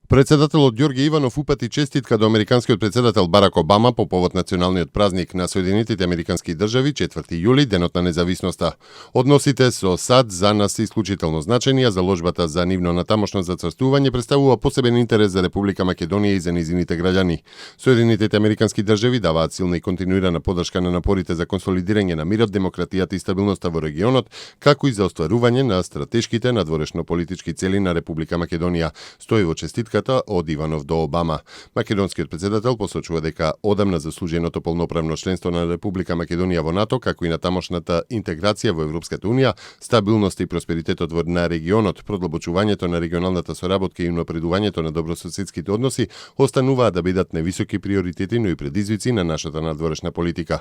Председателот Ѓорѓе Иванов упати честитка до американскиот председател Барак Обама по повод националниот празник на Соединетите американски држави 4 јули, денот на независноста. Односите со САД за нас се исклучително значени, а заложбата за нивно натамошно зацрстување представува посебен интерес за Република Македонија и за низините граѓани. Соединетите американски држави даваат силна и континуирана поддршка на напорите за консолидирање на мирот, демократијата и стабилноста во регионот, како и за остварување на стратешките надворешно политички цели на Република Македонија. Стои во честитката од Иванов до Обама. Македонскиот председател посочува дека одамна заслуженото полноправно членство на Република Македонија во НАТО, како и на тамошната интеграција во Европската унија, стабилноста и просперитетот на регионот, продлабочувањето на регионалната соработка и унапредувањето на добрососедските односи остануваат да бидат највисоки приоритети, но и предизвици на нашата надворешна политика.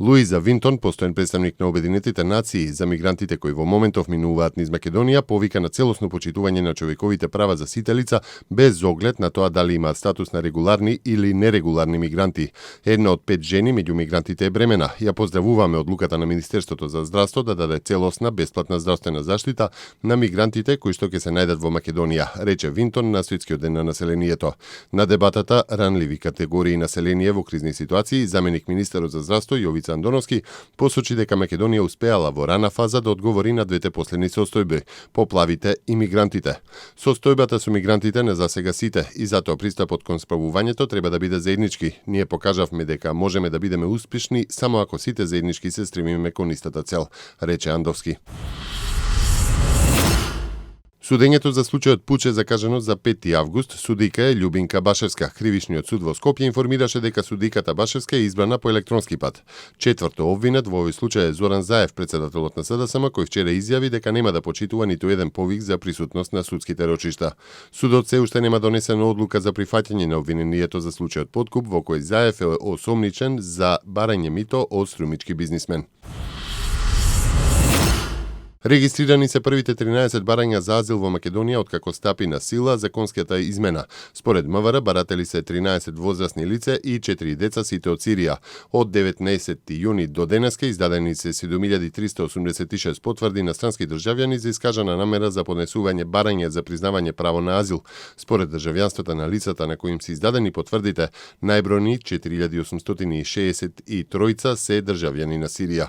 Луиза Винтон, постоен представник на Обединетите нации за мигрантите кои во моментов минуваат низ Македонија, повика на целосно почитување на човековите права за сите лица, без оглед на тоа дали имаат статус на регуларни или нерегуларни мигранти. Една од 5 жени меѓу мигрантите е бремена. Ја поздравуваме одлуката на Министерството за здравство да даде целосна бесплатна здравствена заштита на мигрантите кои што ќе се најдат во Македонија, рече Винтон на Светскиот ден на населението. На дебатата ранливи категории население во кризни ситуации, заменик министерот за здравство Јовица Андоновски посочи дека Македонија успеала во рана фаза да одговори на двете последни состојби – поплавите и мигрантите. Состојбата со мигрантите не засега сите и затоа пристапот кон справувањето треба да биде заеднички. Ние покажавме дека можеме да бидеме успешни само ако сите заеднички се стремиме кон истата цел, рече Андовски. Судењето за случајот Пуче закажано за 5 август, судика е Љубинка Башевска. Кривичниот суд во Скопје информираше дека судиката Башевска е избрана по електронски пат. Четврто обвинет во овој случај е Зоран Заев, председателот на СДСМ, кој вчера изјави дека нема да почитува ниту еден повик за присутност на судските рочишта. Судот се уште нема донесена одлука за прифаќање на обвинението за случајот подкуп, во кој Заев е осомничен за барање мито од струмички бизнисмен. Регистрирани се првите 13 барања за азил во Македонија откако стапи на сила законската измена. Според МВР, баратели се 13 возрастни лица и 4 деца, сите од Сирија. Од 19 јуни до денеска издадени се 7386 потврди на странски државјани за искажана намера за поднесување барање за признавање право на азил. Според државјанството на лицата на кои им се издадени потврдите, најбројни 4863 се државјани на Сирија.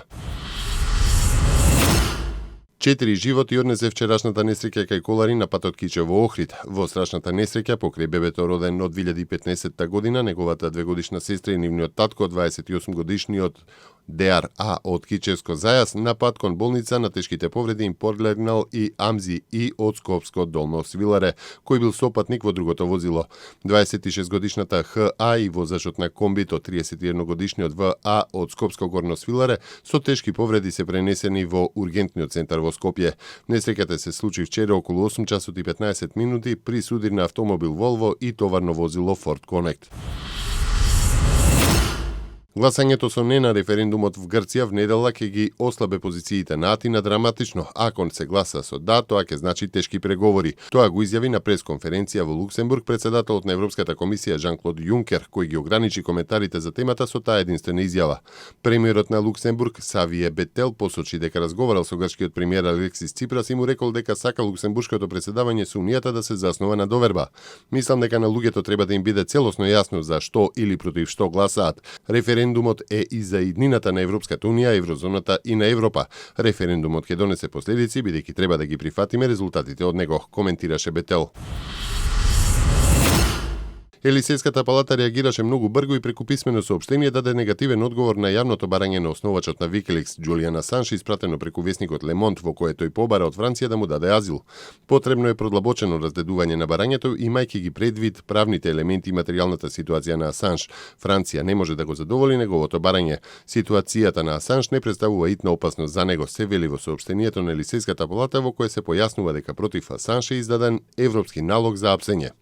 4 животи однесе вчерашната несреќа кај колари на патот Киче во Охрид. Во страшната несреќа покрај бебето роден од 2015 година, неговата 2-годишна сестра и нивниот татко, 28 годишниот Деар А од Кичевско Зајас, на пат кон болница на тешките повреди им подлегнал и Амзи И од Скопско Долно Свиларе, кој бил сопатник во другото возило. 26 годишната ХА и возачот на комбито 31 годишниот ВА од Скопско Горно Свиларе со тешки повреди се пренесени во ургентниот центар во Скопје. Несреќата се случи вчера околу 8 часот и 15 минути при судир на автомобил Волво и товарно возило Ford Connect. Гласањето со не на референдумот в Грција в недела ќе ги ослабе позициите на Атина драматично. Ако се гласа со да, тоа ќе значи тешки преговори. Тоа го изјави на пресконференција во Луксембург председателот на Европската комисија Жан-Клод Јункер, кој ги ограничи коментарите за темата со таа единствена изјава. Премиерот на Луксембург Савие Бетел посочи дека разговарал со грчкиот премиер Алексис Ципрас и му рекол дека сака луксембуршкото председавање со Унијата да се заснова на доверба. Мислам дека на луѓето треба да им биде целосно јасно за што или против што гласаат. Референдумот е и за иднината на Европската унија, еврозоната и на Европа. Референдумот ќе донесе последици, бидејќи треба да ги прифатиме резултатите од него, коментираше Бетел. Елисејската палата реагираше многу брзо и преку писмено соопштение даде негативен одговор на јавното барање на основачот на Wikileaks Џулијан Асанж, испратено преку весникот Le Monde, во кое тој побара од Франција да му даде азил. Потребно е продлабочено разгледување на барањето, имајќи ги предвид правните елементи и материјалната ситуација на Асанж. Франција не може да го задоволи неговото барање. Ситуацијата на Асанж не представува итна опасност за него, се вели во соопштението на Елисејската палата, во кое се појаснува дека против Асанж е издаден европски налог за апсење.